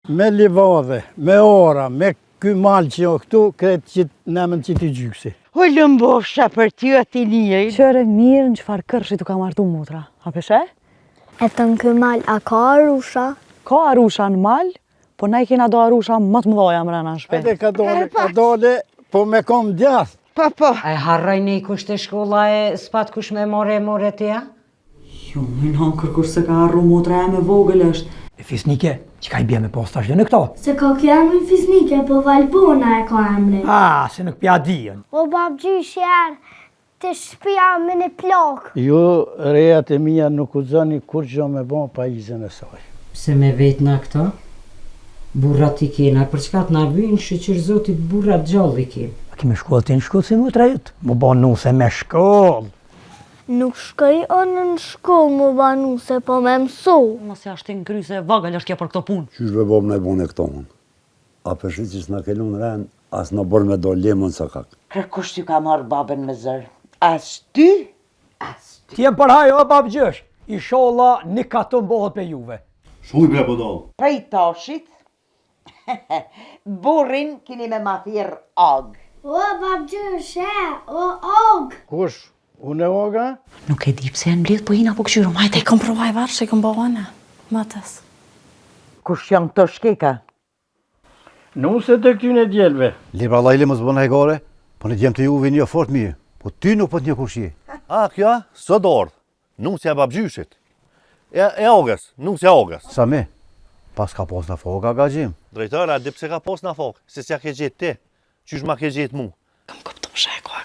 Me livadhe, me ora, me ky mal që o këtu, krejt qit n'emën qiti gjyksi. O lum bofsha për ty o ti njeri. Qyre mirë në çfarë kërshi t'u ka martu motra. A pe sheh? E të në ky mal, a ka arusha? Ka arusha në mal, po na i kena do arusha më të mëdhaja mrena në shpi. Hajde ka dole, ka dole, po me kom djath. Po, po. A e harroj ne kush te shkolla e s'pat kush me more e more ti a? Jo, me nanë kërkush s'e ka harru motra jeme e vogël është. E Fisnike, çka i bje me pas tash në këto? S'e ka kjo emrin Fisnike, po Valbona e ka emrin. Ah, se nuk pja dijën. O babgjysh erdh te shpia me një plakë. Ju rejat e mia nuk guxoni kurgjo me bo pa izën e saj. Pse me vet na këto? Burrat i kena, për çka t'na vyjnë, shyqyr Zotit burrat gjallë i kem. A ki me shku edhe ti në shkollë si motra jot? Mu bo nuse me shkollë! Nuk shkoj unë në shkollë mu ba nuse, po me mësu. Mos ja shti n'kry se e vogël është kjo për këto punë. Qysh be babë na i bone këto unë. A pe shih që s'na ke lënë rend, as na bërë me dal lemon sokak. Kërkush s'ju ka marrë babën me zor, as ty, as ty. T'jem për hajr o babgjysh, isholla një katun bohet pe juve. Shuj bre budall. Prej tashit, Burrin kini me ma thirr Agë. O babgjysh e, o Agë. Kush? Unë Aga? Nuk e di pse janë mbledh, po hina po kqyrim, hajde. E kom provu varr që i kom bo unë, matës. Kush janë këto shkeka? Nuse të këtyne djelve. Le pra vlla le mos bën hajgare, po në djemtë e juve njoh fort mirë, po ty nuk po të njoh kush je. A, kjo, sot ardhë. Nusja e babgjyshit. E, e Agës, nusja e Agës. Sami, pas ka pas nafakë aga gjim. Drejtor, a di pse ka pas nafakë? Se s'ja ke gjetë ti. Qysh ma ke gjetë mu? Kom kuptu pse e ka.